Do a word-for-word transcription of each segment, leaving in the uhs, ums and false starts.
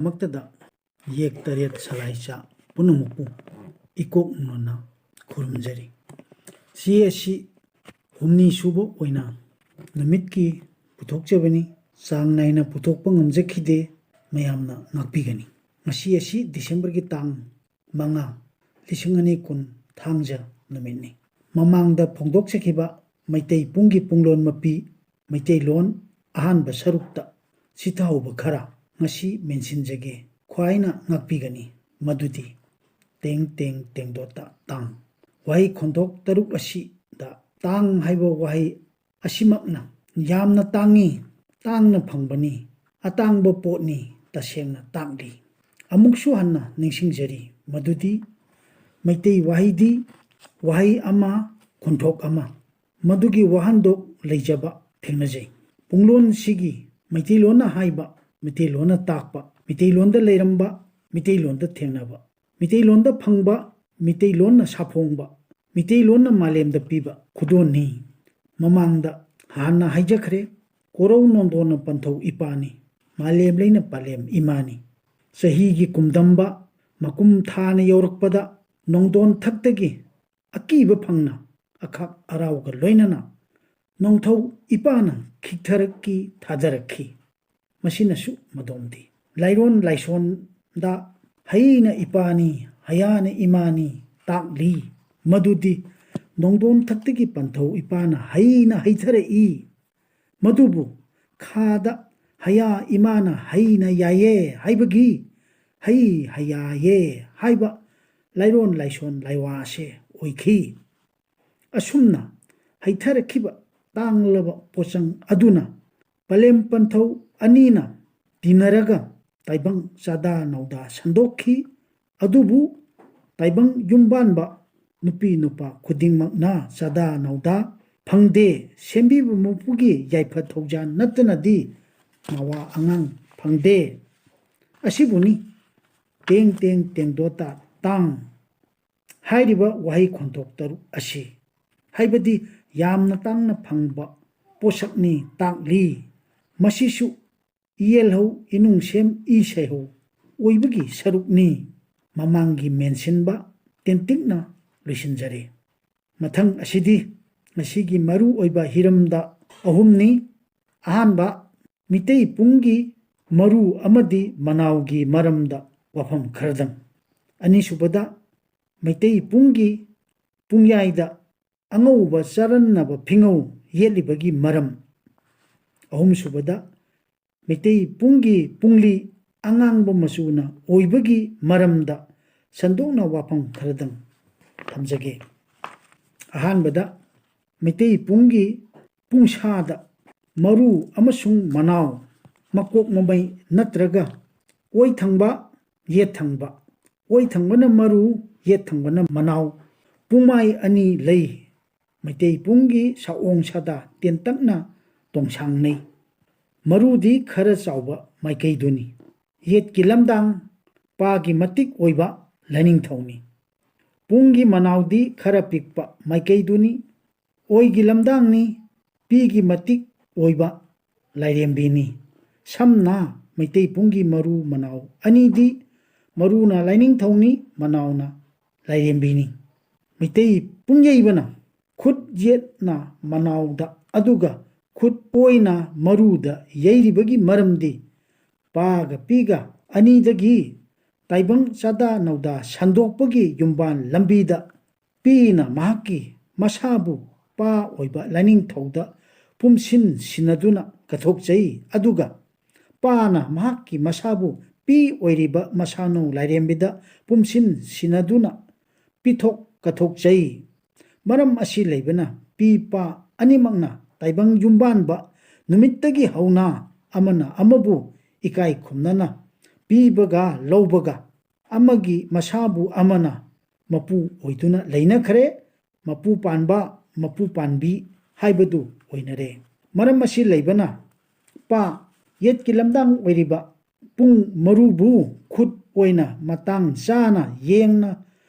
ꯃꯛꯇꯗ ꯌꯦꯛ ꯇꯔꯦꯠ ꯁꯂꯥꯏꯆꯥ ꯄꯨꯝꯅꯃꯛꯄꯨ ꯏꯀꯣꯛ ꯅꯣꯟꯅ ꯈꯨꯔꯨꯝꯖꯔꯤ꯫ ꯆꯦ ꯑꯁꯤ ꯍꯨꯝꯅꯤ ꯁꯨꯕ ꯑꯣꯏꯅ ꯅꯨꯃꯤꯠꯀꯤ ꯄꯨꯊꯣꯛꯆꯕꯅꯤ꯫ ꯆꯥꯡ ꯅꯥꯏꯅ ꯄꯨꯊꯣꯛꯄ ꯉꯝꯖꯈꯤꯗꯦ꯫ ꯃꯌꯥꯝꯅ ꯉꯥꯛꯄꯤꯒꯅꯤ꯫ ꯉꯁꯤ ꯑꯁꯤ ꯗꯤꯁꯦꯝꯕꯔꯒꯤ ꯇꯥꯡ ꯃꯉꯥ, ꯂꯤꯁꯤꯡ ꯑꯅꯤ ꯀꯨꯟ, ꯊꯥꯡꯖ ꯅꯨꯃꯤꯠꯅꯤ꯫ ꯃꯃꯥꯡꯗ ꯐꯣꯡꯗꯣꯛꯆꯈꯤꯕ ꯃꯩꯇꯩ ꯄꯨꯡꯒꯤ ꯄꯨꯡꯂꯣꯟ ꯃꯄꯤ, ꯃꯩꯇꯩꯂꯣꯟ ꯑꯍꯥꯟꯕ ꯁꯔꯨꯛꯇ ꯆꯤꯊꯍꯧꯕ ꯈꯔ ꯉꯁꯤ ꯃꯦꯟꯁꯤꯟꯖꯒꯦ꯫ ꯈ꯭ꯋꯥꯏꯅ ꯉꯥꯛꯄꯤꯒꯅꯤ꯫ ꯃꯗꯨꯗꯤ ꯇꯦꯡ ꯇꯦꯡ ꯇꯦꯡꯗꯣꯠꯇ ꯇꯥꯡ꯫ ꯋꯥꯍꯩ ꯈꯣꯟꯊꯣꯛ ꯇꯔꯨꯛ ꯑꯁꯤꯗ ꯇꯥꯡ ꯍꯥꯏꯕ ꯋꯥꯍꯩ ꯑꯁꯤꯃꯛꯅ ꯌꯥꯝꯅ ꯇꯥꯡꯏ, ꯇꯥꯡꯅ ꯐꯪꯕꯅꯤ, ꯑꯇꯥꯡꯕ ꯄꯣꯠꯅꯤ ꯇꯁꯦꯡꯅ ꯇꯥꯛꯂꯤ꯫ ꯑꯃꯨꯛꯁꯨ ꯍꯟꯅ ꯅꯤꯡꯁꯤꯡꯖꯔꯤ ꯃꯗꯨꯗꯤ ꯃꯩꯇꯩ ꯋꯥꯍꯩꯗꯤ ꯋꯥꯍꯩ ꯑꯃ, ꯈꯣꯟꯊꯣꯛ ꯑꯃ, ꯃꯗꯨꯒꯤ ꯋꯥꯍꯟꯊꯣꯛ ꯂꯩꯖꯕ ꯊꯦꯡꯅꯖꯩ꯫ ꯄꯨꯡꯂꯣꯟꯁꯤꯒꯤ ꯃꯩꯇꯩꯂꯣꯟꯅ ꯍꯥꯏꯕ, ꯃꯩꯇꯩꯂꯣꯟꯅ ꯇꯥꯛꯄ, ꯃꯩꯇꯩꯂꯣꯟꯗ ꯂꯩꯔꯝꯕ, ꯃꯩꯇꯩꯂꯣꯟꯗ ꯊꯦꯡꯅꯕ, ꯃꯩꯇꯩꯂꯣꯟꯗ ꯐꯪꯕ, ꯃꯩꯇꯩꯂꯣꯟꯅ ꯁꯥꯐꯣꯡꯕ, ꯃꯩꯇꯩꯂꯣꯟꯅ ꯃꯥꯂꯦꯝꯗ ꯄꯤꯕ ꯈꯨꯗꯣꯜꯅꯤ꯫ ꯃꯃꯥꯡꯗ ꯍꯥꯟꯅ ꯍꯥꯏꯖꯈ꯭ꯔꯦ, ꯀꯣꯔꯧ ꯅꯣꯡꯗꯣꯟꯅ ꯄꯟꯊꯧ ꯏꯄꯥꯅꯤ, ꯃꯥꯂꯦꯝ ꯂꯩꯅ ꯄꯥꯂꯦꯝ ꯏꯃꯥꯅꯤ꯫ ꯆꯍꯤꯒꯤ ꯀꯨꯝꯗꯝꯕ ꯃꯀꯨꯝ ꯊꯥꯅ ꯌꯧꯔꯛꯄꯗ ꯅꯣꯡꯗꯣꯟ ꯊꯛꯇꯒꯤ ꯑꯀꯤꯕ ꯐꯪꯅ ꯑꯈꯥꯛ ꯑꯔꯥꯎꯒ ꯂꯣꯏꯅꯅ ꯅꯣꯡꯊꯧ ꯏꯄꯥꯅ ꯈꯤꯛꯊꯔꯛꯈꯤ, ꯊꯥꯗꯔꯛꯈꯤ꯫ ꯃꯁꯤꯅꯁꯨ ꯃꯗꯣꯝꯗꯤ ꯂꯥꯏꯔꯣꯟ ꯂꯥꯏꯁꯣꯟꯗ ꯍꯩꯅ ꯏꯄꯥꯅꯤ, ꯍꯌꯥꯅ ꯏꯃꯥꯅꯤ ꯇꯥꯛꯂꯤ꯫ ꯃꯗꯨꯗꯤ ꯅꯣꯡꯗꯣꯟ ꯊꯛꯇꯒꯤ ꯄꯟꯊꯧ ꯏꯄꯥꯅ ꯍꯩꯅ ꯍꯩꯊꯔꯛꯏ꯫ ꯃꯗꯨꯕꯨ ꯈꯥꯗ ꯍꯌꯥ ꯏꯃꯥꯅ ꯍꯩꯅ ꯌꯥꯏꯌꯦ ꯍꯥꯏꯕꯒꯤ ꯍꯩ ꯍꯌꯥꯌꯦ ꯍꯥꯏꯕ ꯂꯥꯏꯔꯣꯟ ꯂꯥꯏꯁꯣꯟ ꯂꯥꯏꯋꯥꯁꯦ ꯑꯣꯏꯈꯤ꯫ ꯑꯁꯨꯝꯅ ꯍꯩꯊꯔꯛꯈꯤꯕ ꯇꯥꯡꯂꯕ ꯄꯣꯠꯆꯪ ꯑꯗꯨꯅ ꯄꯂꯦꯝ ꯄꯟꯊꯧ ꯑꯅꯤꯅ ꯇꯤꯟꯅꯔꯒ ꯇꯥꯏꯕꯪ ꯆꯥꯗꯥ ꯅꯧꯗꯥ ꯁꯟꯗꯣꯛꯈꯤ꯫ ꯑꯗꯨꯕꯨ ꯇꯥꯏꯕꯪ ꯌꯨꯝꯕꯥꯟꯕ ꯅꯨꯄꯤ ꯅꯨꯄꯥ ꯈꯨꯗꯤꯡꯃꯛꯅ ꯆꯥꯗꯥ ꯅꯧꯗꯥ ꯐꯪꯗꯦ, ꯁꯦꯝꯕꯤꯕ ꯃꯄꯨꯒꯤ ꯌꯥꯏꯐ ꯊꯧꯖꯥꯜ ꯅꯠꯇꯅꯗꯤ ꯃꯋꯥ ꯑꯉꯥꯡ ꯐꯪꯗꯦ꯫ ꯑꯁꯤꯕꯨꯅꯤ ꯇꯦꯡ ꯇꯦꯡ ꯇꯦꯡꯗꯣꯇꯥ ꯇꯥꯡ ꯍꯥꯏꯔꯤꯕ ꯋꯥꯍꯩ ꯈꯣꯟꯊꯣꯛ ꯇꯔꯨꯛ ꯑꯁꯤ, ꯍꯥꯏꯕꯗꯤ ꯌꯥꯝꯅ ꯇꯥꯡꯅ ꯐꯪꯕ ꯄꯣꯠꯁꯛꯅꯤ ꯇꯥꯛꯂꯤ꯫ ꯃꯁꯤꯁꯨ ꯏꯌꯦꯜꯍꯧ, ꯏꯅꯨꯡꯁꯦꯝ, ꯏ ꯁꯩꯍꯧ ꯑꯣꯏꯕꯒꯤ ꯁꯔꯨꯛꯅꯤ꯫ ꯃꯃꯥꯡꯒꯤ ꯃꯦꯟꯁꯤꯟꯕ ꯇꯦꯟꯇꯤꯛꯅ ꯂꯣꯏꯁꯤꯟꯖꯔꯦ꯫ ꯃꯊꯪ ꯑꯁꯤꯗꯤ ꯉꯁꯤꯒꯤ ꯃꯔꯨ ꯑꯣꯏꯕ ꯍꯤꯔꯝꯗ ꯑꯍꯨꯝꯅꯤ꯫ ꯑꯍꯥꯟꯕ, ꯃꯤꯇꯩ ꯄꯨꯡꯒꯤ ꯃꯔꯨ ꯑꯃꯗꯤ ꯃꯅꯥꯎꯒꯤ ꯃꯔꯝꯗ ꯋꯥꯐꯝ ꯈꯔꯗꯪ꯫ ꯑꯅꯤꯁꯨꯕꯗ, ꯃꯩꯇꯩ ꯄꯨꯡꯒꯤ ꯄꯨꯡꯌꯥꯏꯗ ꯑꯉꯧꯕ ꯆꯥꯔꯟꯅꯕ ꯐꯤꯉꯧ ꯌꯦꯠꯂꯤꯕꯒꯤ ꯃꯔꯝ꯫ ꯑꯍꯨꯝꯁꯨꯕꯗ, ꯃꯩꯇꯩ ꯄꯨꯡꯒꯤ ꯄꯨꯡꯂꯤ ꯑꯉꯥꯡꯕ ꯃꯆꯨꯅ ꯑꯣꯏꯕꯒꯤ ꯃꯔꯝꯗ ꯁꯟꯗꯣꯛꯅ ꯋꯥꯐꯝ ꯈꯔꯗꯪ ꯊꯝꯖꯒꯦ꯫ ꯑꯍꯥꯟꯕꯗ, ꯃꯩꯇꯩ ꯄꯨꯡꯒꯤ ꯄꯨꯡꯁꯥꯗ ꯃꯔꯨ ꯑꯃꯁꯨꯡ ꯃꯅꯥꯎ, ꯃꯀꯣꯛ ꯃꯃꯩ ꯅꯠꯇ꯭ꯔꯒ ꯑꯣꯏ ꯊꯪꯕ, ꯌꯦꯠ ꯊꯪꯕ, ꯑꯣꯏ ꯊꯪꯕꯅ ꯃꯔꯨ, ꯌꯦꯠ ꯊꯪꯕꯅ ꯃꯅꯥꯎ, ꯄꯨꯡꯃꯥꯏ ꯑꯅꯤ ꯂꯩ꯫ ꯃꯩꯇꯩ ꯄꯨꯡꯒꯤ ꯁꯑꯣꯡ ꯁꯥꯗꯥ ꯇꯦꯟꯇꯛꯅ ꯇꯣꯡꯁꯥꯡꯅꯩ꯫ ꯃꯔꯨꯗꯤ ꯈꯔ ꯆꯥꯎꯕ ꯃꯥꯏꯀꯩꯗꯨꯅꯤ꯫ ꯌꯦꯠꯀꯤ ꯂꯝꯗꯥꯡ ꯄꯥꯒꯤ ꯃꯇꯤꯛ ꯑꯣꯏꯕ ꯂꯥꯏꯅꯤꯡꯊꯧꯅꯤ꯫ ꯄꯨꯡꯒꯤ ꯃꯅꯥꯎꯗꯤ ꯈꯔ ꯄꯤꯛꯄ ꯃꯥꯏꯀꯩꯗꯨꯅꯤ꯫ ꯑꯣꯏꯒꯤ ꯂꯝꯗꯥꯡꯅꯤ꯫ ꯄꯤꯒꯤ ꯃꯇꯤꯛ ꯑꯣꯏꯕ ꯂꯥꯏꯔꯦꯝꯕꯤꯅꯤ꯫ ꯁꯝꯅ ꯃꯩꯇꯩ ꯄꯨꯡꯒꯤ ꯃꯔꯨ ꯃꯅꯥꯎ ꯑꯅꯤꯗꯤ ꯃꯔꯨꯅ ꯂꯥꯏꯅꯤꯡꯊꯧꯅꯤ, ꯃꯅꯥꯎꯅ ꯂꯥꯏꯔꯦꯝꯕꯤꯅꯤ꯫ ꯃꯩꯇꯩ ꯄꯨꯡꯌꯩꯕꯅ ꯈꯨꯠ ꯌꯦꯠꯅ ꯃꯅꯥꯎꯗ ꯑꯗꯨꯒ ꯈꯨꯠ ꯑꯣꯏꯅ ꯃꯔꯨꯗ ꯌꯩꯔꯤꯕꯒꯤ ꯃꯔꯝꯗꯤ ꯄꯥꯒ ꯄꯤꯒ ꯑꯅꯤꯗꯒꯤ ꯇꯥꯏꯕꯪ ꯆꯥꯗꯥ ꯅꯧꯗꯥ ꯁꯟꯗꯣꯛꯄꯒꯤ ꯌꯨꯝꯕꯥꯟ ꯂꯝꯕꯤꯗ ꯄꯤꯅ ꯃꯍꯥꯛꯀꯤ ꯃꯁꯥꯕꯨ ꯄꯥ ꯑꯣꯏꯕ ꯂꯥꯏꯅꯤꯡꯊꯧꯗ ꯄꯨꯝꯁꯤꯟ ꯁꯤꯟꯅꯗꯨꯅ ꯀꯠꯊꯣꯛꯆꯩ, ꯑꯗꯨꯒ ꯄꯥꯅ ꯃꯍꯥꯛꯀꯤ ꯃꯁꯥꯕꯨ ꯄꯤ ꯑꯣꯏꯔꯤꯕ ꯃꯁꯥꯅꯧ ꯂꯥꯏꯔꯦꯝꯕꯤꯗ ꯄꯨꯝꯁꯤꯟ ꯁꯤꯟꯅꯗꯨꯅ ꯄꯤꯊꯣꯛ ꯀꯠꯊꯣꯛꯆꯩ꯫ ꯃꯔꯝ ꯑꯁꯤ ꯂꯩꯕꯅ ꯄꯤ ꯄꯥ ꯑꯅꯤꯃꯛꯅ ꯇꯥꯏꯕꯪ ꯌꯨꯝꯕꯥꯟꯕ ꯅꯨꯃꯤꯠꯇꯒꯤ ꯍꯧꯅ ꯑꯃꯅ ꯑꯃꯕꯨ ꯏꯀꯥꯏ ꯈꯨꯝꯅꯅ ꯄꯤꯕꯒ ꯂꯧꯕꯒ ꯑꯃꯒꯤ ꯃꯁꯥꯕꯨ ꯑꯃꯅ ꯃꯄꯨ ꯑꯣꯏꯗꯨꯅ ꯂꯩꯅꯈ꯭ꯔꯦ꯫ ꯃꯄꯨ ꯄꯥꯟꯕ, ꯃꯄꯨ ꯄꯥꯟꯕꯤ ꯍꯥꯏꯕꯗꯨ ꯑꯣꯏꯅꯔꯦ꯫ ꯃꯔꯝ ꯑꯁꯤ ꯂꯩꯕꯅ ꯄꯥ ꯌꯦꯠꯀꯤ ꯂꯝꯗꯥꯡ ꯑꯣꯏꯔꯤꯕ ꯄꯨꯡ ꯃꯔꯨꯕꯨ ꯈꯨꯠ ꯑꯣꯏꯅ ꯃꯇꯥꯡ ꯆꯥꯅ ꯌꯦꯡꯅ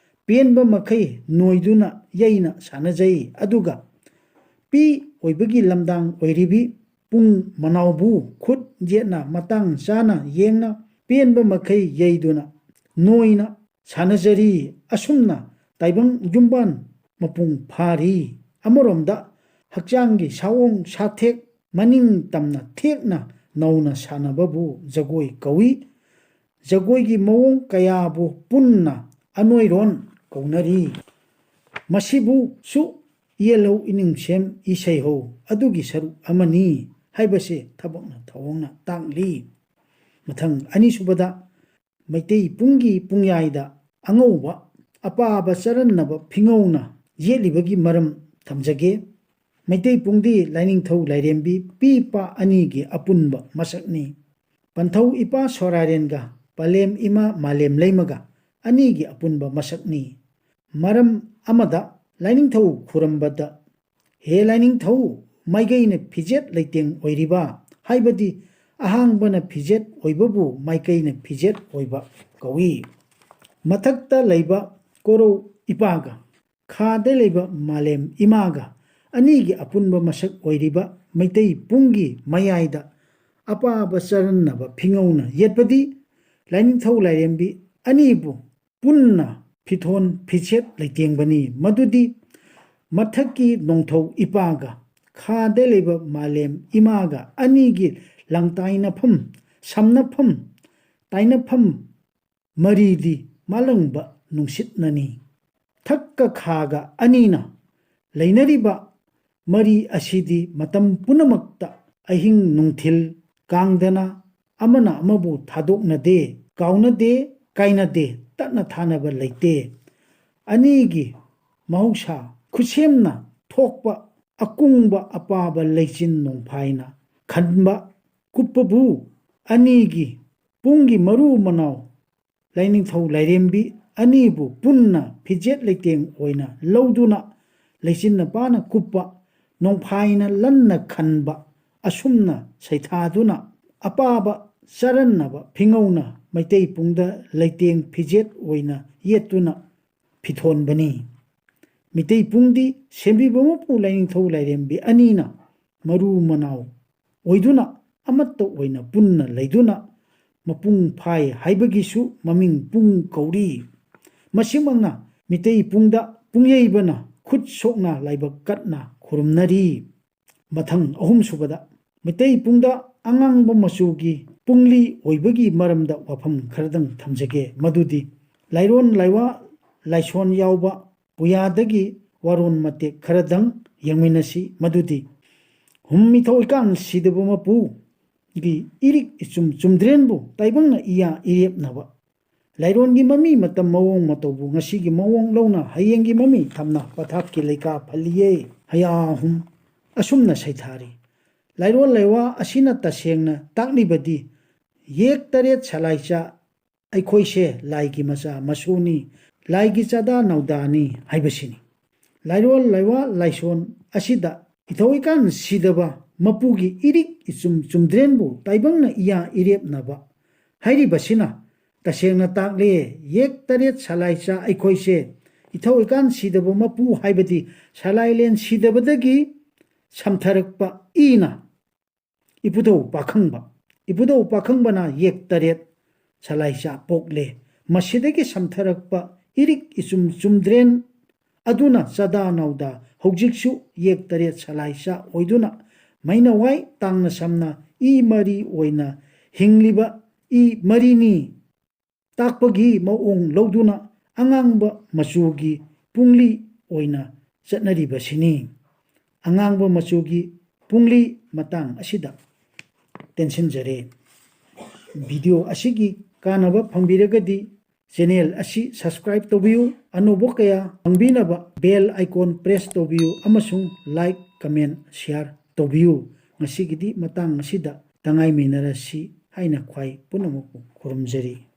ꯄꯦꯟꯕ ꯃꯈꯩ ꯅꯣꯏꯗꯨꯅ ꯌꯩꯅ ꯁꯥꯟꯅꯖꯩ꯫ ꯑꯗꯨꯒ ꯄꯤ ꯑꯣꯏꯕꯒꯤ ꯂꯝꯗꯥꯡ ꯑꯣꯏꯔꯤꯕꯤ ꯄꯨꯡ ꯃꯅꯥꯎꯕꯨ ꯈꯨꯠ ꯌꯦꯠꯅ ꯃꯇꯥꯡ ꯆꯥꯅ ꯌꯦꯡꯅ ꯄꯦꯟꯕ ꯃꯈꯩ ꯌꯩꯗꯨꯅ ꯅꯣꯏꯅ ꯁꯥꯟꯅꯖꯔꯤ꯫ ꯑꯁꯨꯝꯅ ꯇꯥꯏꯕꯪ ꯌꯨꯝꯕꯥꯟ ꯃꯄꯨꯡ ꯐꯥꯔꯤ꯫ ꯑꯃꯔꯣꯝꯗ ꯍꯛꯆꯥꯡꯒꯤ ꯁꯥꯑꯣꯡ ꯁꯥꯊꯦꯛ ꯃꯅꯤꯡ ꯇꯝꯅ ꯊꯦꯛꯅ ꯅꯧꯅ ꯁꯥꯟꯅꯕꯕꯨ ꯖꯒꯣꯏ ꯀꯧꯏ꯫ ꯖꯒꯣꯏꯒꯤ ꯃꯑꯣꯡ ꯀꯌꯥꯕꯨ ꯄꯨꯟꯅ ꯑꯅꯣꯏꯔꯣꯟ ꯀꯧꯅꯔꯤ꯫ ꯃꯁꯤꯕꯨꯁꯨ ꯏꯌꯦꯜꯍꯧ ꯏꯅꯤꯡꯁꯦꯝ ꯏꯁꯩꯍꯧ ꯑꯗꯨꯒꯤ ꯁꯔꯨꯛ ꯑꯃꯅꯤ ꯍꯥꯏꯕꯁꯦ ꯊꯕꯛꯅ ꯊꯧꯑꯣꯡꯅ ꯇꯥꯛꯂꯤ꯫ ꯃꯊꯪ ꯑꯅꯤꯁꯨꯕꯗ ꯃꯩꯇꯩ ꯄꯨꯡꯒꯤ ꯄꯨꯡꯌꯥꯏꯗ ꯑꯉꯧꯕ ꯑꯄꯥꯕ ꯆꯔꯟꯅꯕ ꯐꯤꯉꯧꯅ ꯌꯦꯠꯂꯤꯕꯒꯤ ꯃꯔꯝ ꯊꯝꯖꯒꯦ꯫ ꯃꯩꯇꯩ ꯄꯨꯡꯗꯤ ꯂꯥꯏꯅꯤꯡꯊꯧ ꯂꯥꯏꯔꯦꯝꯕꯤ ꯄꯤ ꯄꯥ ꯑꯅꯤꯒꯤ ꯑꯄꯨꯟꯕ ꯃꯁꯛꯅꯤ꯫ ꯄꯟꯊꯧ ꯏꯄꯥ ꯁꯣꯔꯥꯔꯦꯟꯒ ꯄꯂꯦꯝ ꯏꯃꯥ ꯃꯥꯂꯦꯝ ꯂꯩꯃꯒ ꯑꯅꯤꯒꯤ ꯑꯄꯨꯟꯕ ꯃꯁꯛꯅꯤ꯫ ꯃꯔꯝ ꯑꯃꯗ ꯂꯥꯏꯅꯤꯡꯊꯧ ꯈꯨꯔꯝꯕꯗ "ꯍꯦ ꯂꯥꯏꯅꯤꯡꯊꯧ, ꯃꯥꯏꯀꯩꯅ ꯐꯤꯖꯦꯠ ꯂꯩꯇꯦꯡ ꯑꯣꯏꯔꯤꯕ" ꯍꯥꯏꯕꯗꯤ ꯑꯍꯥꯡꯕꯅ ꯐꯤꯖꯦꯠ ꯑꯣꯏꯕꯕꯨ ꯃꯥꯏꯀꯩꯅ ꯐꯤꯖꯦꯠ ꯑꯣꯏꯕ ꯀꯧꯏ꯫ ꯃꯊꯛꯇ ꯂꯩꯕ ꯀꯣꯔꯧ ꯏꯄꯥꯒ ꯈꯥꯗ ꯂꯩꯕ ꯃꯥꯂꯦꯝ ꯏꯃꯥꯒ ꯑꯅꯤꯒꯤ ꯑꯄꯨꯟꯕ ꯃꯁꯛ ꯑꯣꯏꯔꯤꯕ ꯃꯩꯇꯩ ꯄꯨꯡꯒꯤ ꯃꯌꯥꯏꯗ ꯑꯄꯥꯕ ꯆꯔꯟꯅꯕ ꯐꯤꯉꯧꯅ ꯌꯦꯠꯄꯗꯤ ꯂꯥꯏꯅꯤꯡꯊꯧ ꯂꯥꯏꯔꯦꯝꯕꯤ ꯑꯅꯤꯕꯨ ꯄꯨꯟꯅ ꯐꯤꯊꯣꯟ ꯐꯤꯁꯦꯠ ꯂꯩꯇꯦꯡꯕꯅꯤ꯫ ꯃꯗꯨꯗꯤ ꯃꯊꯛꯀꯤ ꯅꯣꯡꯊꯧ ꯏꯄꯥꯒ ꯈꯥꯗ ꯂꯩꯕ ꯃꯥꯂꯦꯝ ꯏꯃꯥꯒ ꯑꯅꯤꯒꯤ ꯂꯪꯇꯥꯏꯅꯐꯝ, ꯁꯝꯅꯐꯝ, ꯇꯥꯏꯅꯐꯝ ꯃꯔꯤꯗꯤ ꯃꯥꯂꯪꯕ ꯅꯨꯡꯁꯤꯠꯅꯅꯤ꯫ ꯊꯛꯀ ꯈꯥꯒ ꯑꯅꯤꯅ ꯂꯩꯅꯔꯤꯕ ꯃꯔꯤ ꯑꯁꯤꯗꯤ ꯃꯇꯝ ꯄꯨꯝꯅꯃꯛꯇ ꯑꯍꯤꯡ ꯅꯨꯡꯊꯤꯜ ꯀꯥꯡꯗꯅ ꯑꯃꯅ ꯑꯃꯕꯨ ꯊꯥꯗꯣꯛꯅꯗꯦ, ꯀꯥꯎꯅꯗꯦ, ꯀꯥꯏꯅꯗꯦ, ꯇꯠꯅ ꯊꯥꯅꯕ ꯂꯩꯇꯦ꯫ ꯑꯅꯤꯒꯤ ꯃꯍꯧꯁꯥ ꯈꯨꯠꯁꯦꯝꯅ ꯊꯣꯛꯄ ꯑꯀꯨꯡꯕ ꯑꯄꯥꯕ ꯂꯩꯆꯤꯟ ꯅꯣꯡꯐꯥꯏꯅ ꯈꯟꯕ ꯀꯨꯞꯄꯕꯨ ꯑꯅꯤꯒꯤ ꯄꯨꯡꯒꯤ ꯃꯔꯨ ꯃꯅꯥꯎ ꯂꯥꯏꯅꯤꯡꯊꯧ ꯂꯥꯏꯔꯦꯝꯕꯤ ꯑꯅꯤꯕꯨ ꯄꯨꯟꯅ ꯐꯤꯖꯦꯠ ꯂꯩꯇꯦꯡ ꯑꯣꯏꯅ ꯂꯧꯗꯨꯅ ꯂꯩꯆꯤꯟꯅ ꯄꯥꯅ ꯀꯨꯞꯄ ꯅꯣꯡꯐꯥꯏꯅ ꯂꯟꯅ ꯈꯟꯕ ꯑꯁꯨꯝꯅ ꯁꯩꯊꯥꯗꯨꯅ ꯑꯄꯥꯕ ꯆꯔꯟꯅꯕ ꯐꯤꯉꯧꯅ ꯃꯩꯇꯩ ꯄꯨꯡꯗ ꯂꯩꯇꯦꯡ ꯐꯤꯖꯦꯠ ꯑꯣꯏꯅ ꯌꯦꯠꯇꯨꯅ ꯐꯤꯊꯣꯟꯕꯅꯤ꯫ ꯃꯤꯇꯩ ꯄꯨꯡꯗꯤ ꯁꯦꯝꯕꯤꯕ ꯃꯄꯨ ꯂꯥꯏꯅꯤꯡꯊꯧ ꯂꯥꯏꯔꯦꯝꯕꯤ ꯑꯅꯤꯅ ꯃꯔꯨ ꯃꯅꯥꯎ ꯑꯣꯏꯗꯨꯅ ꯑꯃꯠꯇ ꯑꯣꯏꯅ ꯄꯨꯟꯅ ꯂꯩꯗꯨꯅ ꯃꯄꯨꯡ ꯐꯥꯏ ꯍꯥꯏꯕꯒꯤꯁꯨ ꯃꯃꯤꯡ ꯄꯨꯡ ꯀꯧꯔꯤ꯫ ꯃꯁꯤꯃꯛꯅ ꯃꯤꯇꯩ ꯄꯨꯡꯗ ꯄꯨꯡꯌꯩꯕꯅ ꯈꯨꯠ ꯁꯣꯛꯅ ꯂꯥꯏꯕꯛ ꯀꯠꯅ ꯈꯨꯔꯨꯝꯅꯔꯤ꯫ ꯃꯊꯪ ꯑꯍꯨꯝꯁꯨꯕꯗ ꯃꯤꯇꯩ ꯄꯨꯡꯗ ꯑꯉꯥꯡꯕ ꯃꯆꯨꯒꯤ ꯄꯨꯡꯂꯤ ꯑꯣꯏꯕꯒꯤ ꯃꯔꯝꯗ ꯋꯥꯐꯝ ꯈꯔꯗꯪ ꯊꯝꯖꯒꯦ꯫ ꯃꯗꯨꯗꯤ ꯂꯥꯏꯔꯣꯟ ꯂꯥꯏꯋꯥ ꯂꯥꯏꯁꯣꯟ ꯌꯥꯎꯕ ꯄꯨꯌꯥꯗꯒꯤ ꯋꯥꯔꯣꯟ ꯃꯇꯦꯛ ꯈꯔꯗꯪ ꯌꯦꯡꯃꯤꯟꯅꯁꯤ꯫ ꯃꯗꯨꯗꯤ ꯍꯨꯝ ꯏꯊꯧ ꯏꯀꯥꯟ ꯁꯤꯗꯕ ꯃꯄꯨꯒꯤ ꯏꯔꯤꯛ ꯏꯆꯨꯝ ꯆꯨꯝꯗ꯭ꯔꯦꯟꯕꯨ ꯇꯥꯏꯕꯪꯅ ꯏꯌꯥ ꯏꯔꯦꯞꯅꯕ꯫ ꯂꯥꯏꯔꯣꯟꯒꯤ ꯃꯃꯤ ꯃꯇꯝ ꯃꯑꯣꯡ ꯃꯇꯧꯕꯨ ꯉꯁꯤꯒꯤ ꯃꯑꯣꯡ ꯂꯧꯅ ꯍꯌꯦꯡꯒꯤ ꯃꯃꯤ ꯊꯝꯅ ꯄꯊꯥꯞꯀꯤ ꯂꯩꯀꯥ ꯐꯜꯂꯤꯌꯦ꯫ ꯍꯌꯥꯍꯨꯝ ꯑꯁꯨꯝꯅ ꯁꯩꯊꯥꯔꯤ꯫ ꯂꯥꯏꯔꯣꯟ ꯂꯥꯏꯋꯥ ꯑꯁꯤꯅ ꯇꯁꯦꯡꯅ ꯇꯥꯛꯂꯤꯕꯗꯤ ꯌꯦꯛ ꯇꯔꯦꯠ ꯁꯂꯥꯏꯆꯥ ꯑꯩꯈꯣꯏꯁꯦ ꯂꯥꯏꯒꯤ ꯃꯆꯥ ꯃꯁꯨꯅꯤ, ꯂꯥꯏꯒꯤ ꯆꯥꯗꯥ ꯅꯧꯗꯥꯅꯤ ꯍꯥꯏꯕꯁꯤꯅꯤ꯫ ꯂꯥꯏꯔꯣꯟ ꯂꯥꯏꯋꯥ ꯂꯥꯏꯁꯣꯟ ꯑꯁꯤꯗ ꯏꯊꯧ ꯏꯀꯥꯟ ꯁꯤꯗꯕ ꯃꯄꯨꯒꯤ ꯏꯔꯤꯛ ꯏꯆꯨꯝ ꯆꯨꯝꯗ꯭ꯔꯦꯟꯕꯨ ꯇꯥꯏꯕꯪꯅ ꯏꯌꯥ ꯏꯔꯦꯞꯅꯕ ꯍꯥꯏꯔꯤꯕꯁꯤꯅ ꯇꯁꯦꯡꯅ ꯇꯥꯛꯂꯦ꯫ ꯌꯦꯛ ꯇꯔꯦꯠ ꯁꯂꯥꯏꯆꯥ ꯑꯩꯈꯣꯏꯁꯦ ꯏꯊꯧ ꯏꯀꯥꯟ ꯁꯤꯗꯕ ꯃꯄꯨ ꯍꯥꯏꯕꯗꯤ ꯁꯂꯥꯏꯂꯦꯟ ꯁꯤꯗꯕꯗꯒꯤ ꯁꯝꯊꯔꯛꯄ ꯏꯅ ꯏꯄꯨꯙꯧ ꯄꯥꯈꯪꯕ, ꯏꯄꯨꯙꯧ ꯄꯥꯈꯪꯕꯅ ꯌꯦꯛ ꯇꯔꯦꯠ ꯁꯂꯥꯏꯆꯥ ꯄꯣꯛꯂꯦ꯫ ꯃꯁꯤꯗꯒꯤ ꯁꯝꯊꯔꯛꯄ ꯏꯔꯤꯛ ꯏꯆꯨꯝ ꯆꯨꯝꯗ꯭ꯔꯦꯟ ꯑꯗꯨꯅ ꯆꯥꯗꯥ ꯅꯧꯗꯥ ꯍꯧꯖꯤꯛꯁꯨ ꯌꯦꯛ ꯇꯔꯦꯠ ꯁꯂꯥꯏꯆꯥ ꯑꯣꯏꯗꯨꯅ ꯃꯩꯅꯋꯥꯏ ꯇꯥꯡꯅ ꯁꯝꯅ ꯏ ꯃꯔꯤ ꯑꯣꯏꯅ ꯍꯤꯡꯂꯤꯕ ꯏ ꯃꯔꯤꯅꯤ ꯇꯥꯛꯄꯒꯤ ꯃꯑꯣꯡ ꯂꯧꯗꯨꯅ ꯑꯉꯥꯡꯕ ꯃꯆꯨꯒꯤ ꯄꯨꯡꯂꯤ ꯑꯣꯏꯅ ꯆꯠꯅꯔꯤꯕꯁꯤꯅꯤ꯫ ꯑꯉꯥꯡꯕ ꯃꯆꯨꯒꯤ ꯄꯨꯡꯂꯤ ꯃꯇꯥꯡ ꯑꯁꯤꯗ ꯇꯦꯟꯁꯤꯟꯖꯔꯦ꯫ ꯚꯤꯗꯤꯑꯣ ꯑꯁꯤꯒꯤ ꯀꯥꯟꯅꯕ ꯐꯪꯕꯤꯔꯒꯗꯤ ꯆꯦꯅꯦꯜ ꯑꯁꯤ ꯁꯕꯁꯀ꯭ꯔꯥꯏꯕ ꯇꯧꯕꯤꯌꯨ꯫ ꯑꯅꯧꯕ ꯀꯌꯥ ꯐꯪꯕꯤꯅꯕ ꯕꯦꯜ ꯑꯥꯏꯀꯣꯟ ꯄ꯭ꯔꯦꯁ ꯇꯧꯕꯤꯌꯨ ꯑꯃꯁꯨꯡ ꯂꯥꯏꯛ, ꯀꯃꯦꯟ, ꯁꯤꯌꯥꯔ ꯇꯧꯕꯤꯌꯨ꯫ ꯉꯁꯤꯒꯤꯗꯤ ꯃꯇꯥꯡ ꯑꯁꯤꯗ ꯇꯉꯥꯏꯃꯤꯟꯅꯔꯁꯤ ꯍꯥꯏꯅ ꯈ꯭ꯋꯥꯏ ꯄꯨꯝꯅꯃꯛꯄꯨ ꯈꯨꯔꯨꯝꯖꯔꯤ꯫